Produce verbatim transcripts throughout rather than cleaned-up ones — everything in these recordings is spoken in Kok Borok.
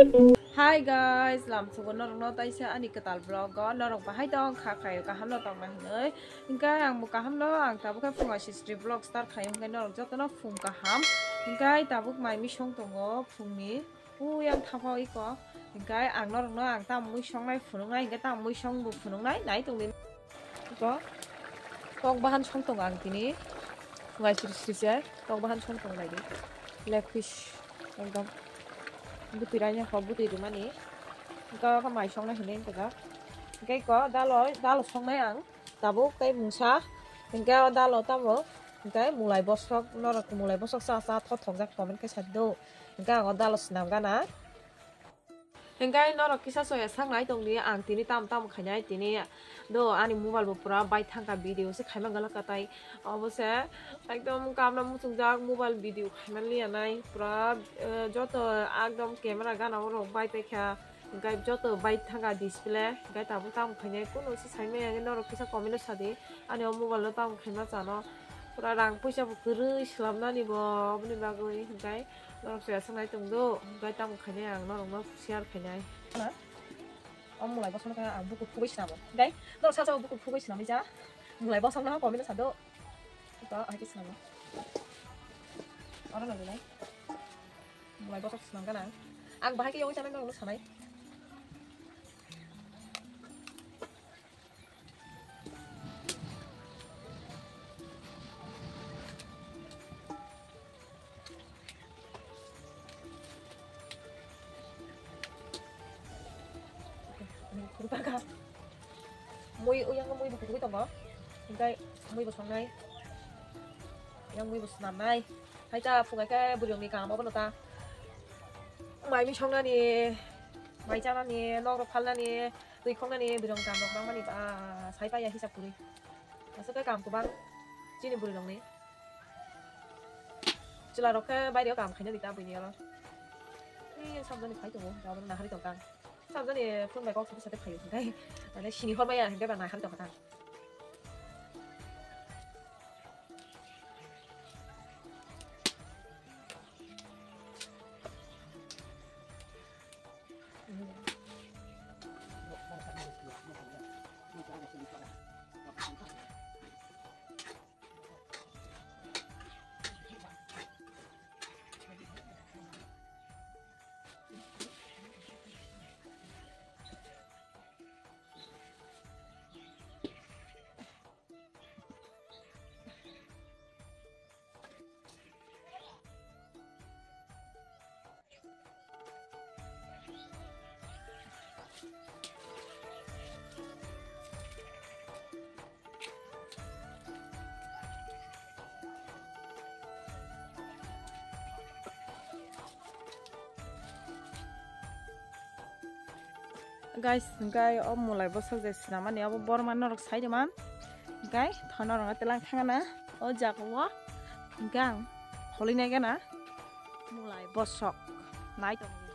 Hi guys, lamsogo norokno taisa ani kwtal vlog o norok bahai tong kha khayo kaham no tongna hinwi. Hinkhe ang bo kaham no, ang tabuk khe phunga sisri vlog start khayo, hinkhe norok jotono phung kaham. Hinkhe tabuk mai misong tongo phungni, uyang thapao iko. Hinkhe ang norokno ang tamo mui songnai phunuknai, hinkhe tamo mui song bo phunuknai, nai tongdi. Iko tok bahan song tongo ang tini. Phunga siri siri se tok bahan song tong lai di. Leg piece ekdom butui raini ho butui rwmani. Iko khe mai songnai hinwi wngkha. Hinkhe iko dalo, dalo songnai ang. Tabuk tei mungsa. Hinkhe o dalo tamo. Hinkhe mulai bosok, norok mulai bosok cha cha thothokjak comment khe sa di do. Hinkhe ang o dalo swnam gana. Hinkhe norok kisa soya sak nai tongdi, ang tini tam tam khainai tini do ani mobile bo pura bai thangkha, video se khaima galak katai. Obo se ekdom kamna muchungjak mobile video khaima liya nai pura, eh, joto ekdom camera gana o rok bai paikha, hinkhe joto bai thangkha display, hinkhe tabuk tam khainai kunu se saimaya, norok kisa comment o sadi ani o mobile no tam khaima chano pura rang puisa bo kwrwi swlamnani bo, oboni bagwi hinkhe. Norok soya sangnai tong do, hinkhe tamo khainai ang norokno share khainai. Na? O mulai bosongno khe ang bukur khugui swnamo. Hinkhe norok salsa o bukur khugui swnamwi ja. Mulai bosongno comment o sa do. Ito, hai khe swnamo. Oro no nai. Mulai bosok swnam gana. Ang bahai khe yogwi sanai norokno sanai. Mui, uyang mui bo kutugwi tongo. Hinkhe mui bo songnai. Yang mui bo swnamnai. Hai ta phungai khe bwrwngni kaam obono ta. Mai mui songnani, mai chanani, nok rok phalnani, twi khoknani bwrwng kaam rok nangmani ba sai paiya hisab kwrwi. Aswk khe kaam kwbang chini bwrwi rokni. Chwla rok khe baire o kaam khaina di ta buini oro. Ei sabjani phai tongo, jabon nahari tongkha. Sabjani phone bai kok sate sate phaio hinkhe. Mane sini hor maya hinkhe ba nahari tongkha ta. Guys, hinkhe o mulai bosok je sinamani abo borma norok sai rwman. Hinkhe thono rwna telang thangana o jaga o. Hinkhe ang kholi nai gana mulai bosok nai tongo.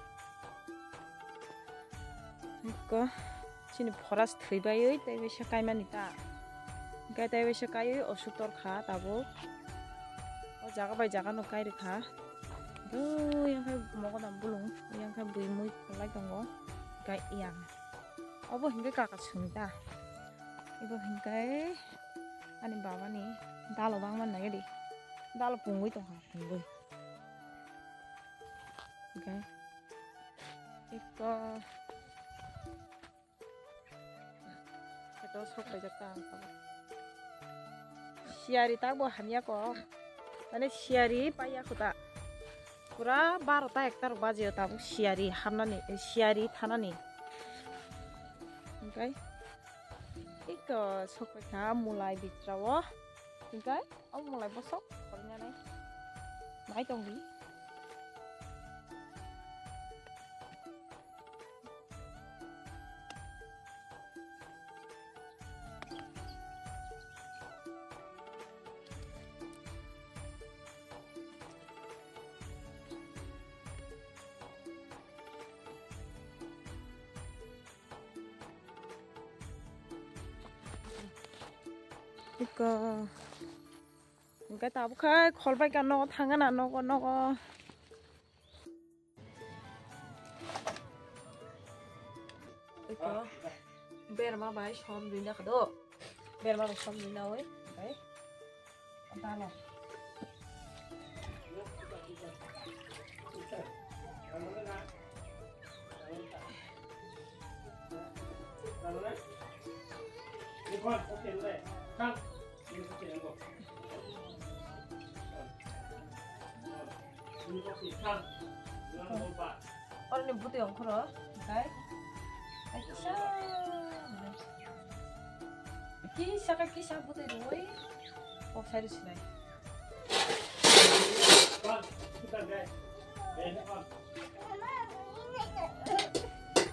Eko chini forest thwi baiwi tei waisa kaimani ta. Hinkhe tei waisa kaiwi osuk torkha tabuk. O jaga bai jaga no kai rwkha. Dui yang khai mogodam bulung, yang khai bui mui kholai tongo. Hinkhe yang. Obo hinkhe kaka sung ta. Ibo hinkhe ani baba ni dalo bangma nai di. Dalo pungwi tongkha, pungwi. Hinkhe. Eko. Eko sok paijak ta ang. Siyari tak bo hamya ko. Mane siyari paiya kho ta. Pura barota ekta rok baji o tabuk siyari hamnani, eh, siyari thanani. Hinkhe. Eko sok paikha mulai bitra o. Hinkhe. O mulai bosok korinani nai tongdi. Iko. Hinkhe tabuk khe kholbai ka nogo thangana nogo nogo. Eko berma bai som dui na kado. Berma bai som dui na oi. Bai. Dalo. Oro ni bwtwi ongkhoro, okai. Ai, kisa. Kisa ka kisa bwtwi rwui kok sai rw sinai.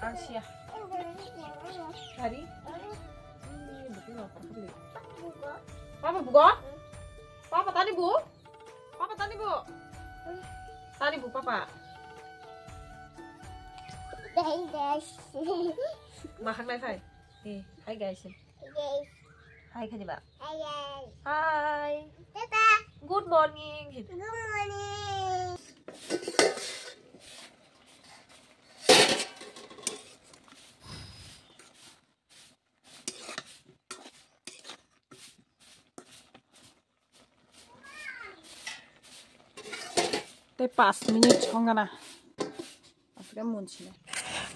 Ang siya. Kari? Papa bugo? Papa tani bu? Papa tani bu? Tani bu papa? Ma khak nai phai. Eh, hi guys. Hi khe diba? Hi. Hi. Tata. Good morning. Good morning. Tei pas minute songana. Aswk munsinai.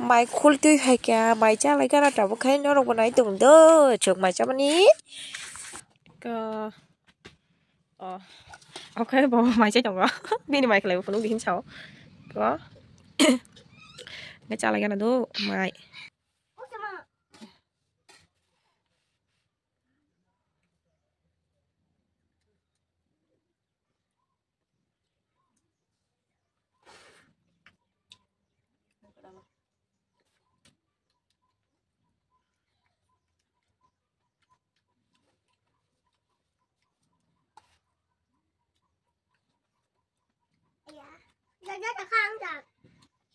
Mai khultwi phaikha, mai chalai gana tabuk khai norok bo nai tong do, chwk mai chamani. Ka, oh. Okay, bo mai chai tongo. Bini mai khlai phunuk di hin sao. Ko. Ngai chalai gana do, mai.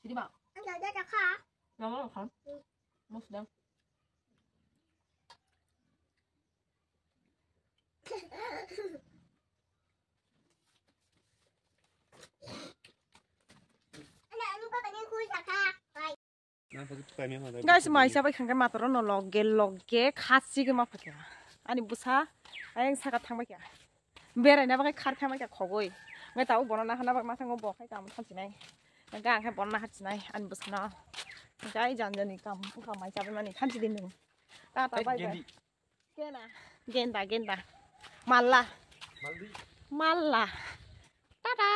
Sini, Mak. Nang, nang, kan? Mus, dang. Guys, mai chabai khangkhe matoro no loge loge khasi khe ma phakya. Ani bwsa ayang saka thangbai kya. Beraina bagwi khar khamai kya khogwi. Ngai tabo bono nahana bagwi masango bo khai tamo thansinai. Ngai ang khai bono naharsinai ani bwsano. Ngai janjani kam wngkha mai chabai mani thansi di nung. Tata bye bye. Genda. Genda, genda. Malla. Malla. Tata.